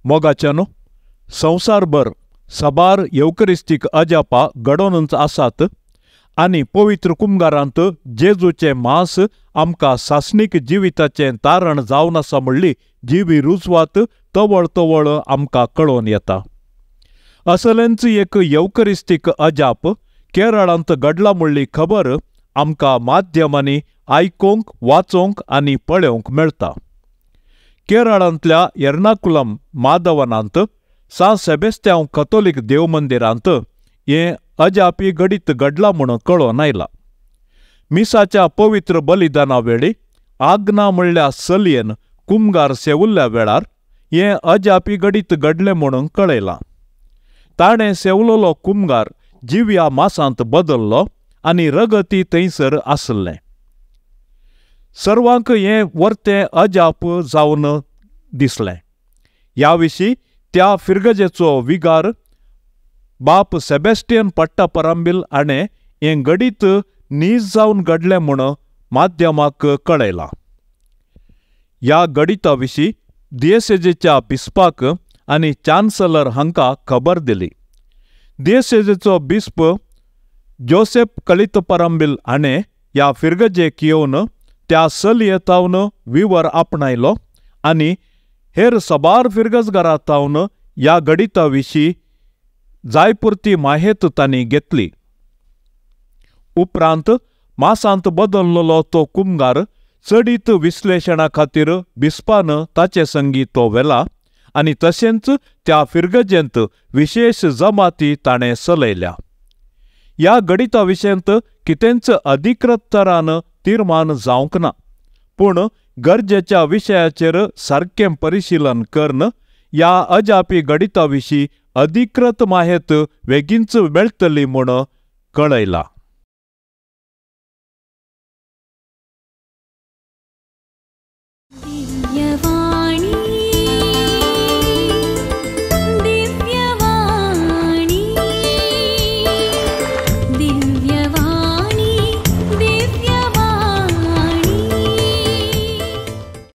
मोगाच्यानो, संवसारभर साबार येवकरिस्तीक अजापा घडोवनच आसात आनी पवित्र कुमगारांत जेजूचें मांस आमकां सासणीक जिविताचें तारण जावन आसा म्हणली जिवी रुजवात तवळ तवळ आमकां कळोवन येता. असलेंच एक येवकरिस्तीक अजाप केरळांत घडला म्हणली खबर आमकां माध्यमांनी आयकूंक, वाचोवंक आनी पळोवंक मेळटा. केरळांतल्या एर्नाकुलम माधवनांत सां सेबेस्त्यांव कथोलीक देवमंदिरांत हें अजापी घडीत घडलां म्हूण कळोवन आयलां. मिसाच्या पवित्र बलिदाना वेळी आग्ना म्हणल्या चलयेन कुमगार सेवल्ल्या वेळार हें अजापी घडीत घडलें म्हणून कळयलां. ताणें सेवलेलो कुमगार जिव्या मासांत बदल्लो आनी रगती थंयसर आसलें. सर्वांक हें वर्तें अजाप जावन दिसलें. ह्या विशीं त्या फिरगजेचो विगार बाप सेबेस्टियन पट्टापरांबील हाणें हें घडीत नीज जावन घडलें म्हूण माध्यमाक कळयलां. ह्या घडिता विशीं दियेसेजेच्या बिस्पाक आनी चान्सलर हांकां खबर दिली. दियेसेजेचो बिस्प जोसेफ कलितपरांबील हाणें ह्या फिरगजेक येवन त्या चलयेतावन विवर आपणायलो आनी हेर साबार फिरगजगारां तावन ह्या घडिता विशीं जायपुरती माहेत तांणी घेतली. उपरांत मासांत बदललो तो कुमगार चडीत विश्लेशणा खातीर बिस्पान ताचे संगी तो व्हेला आनी तशेंच त्या फिरगजेंत विशेश जमाती ताणें चलयल्या. ह्या घडिता विशयंत कितेंच अधिकृत तरान तीर्मान जावंक ना, पूण गरजेच्या विशयाचेर सारकें परिशीलन करून ह्या अजापी घडिता विशीं अधिकृत माहेत वेगींच मेळटली म्हूण कळयलां.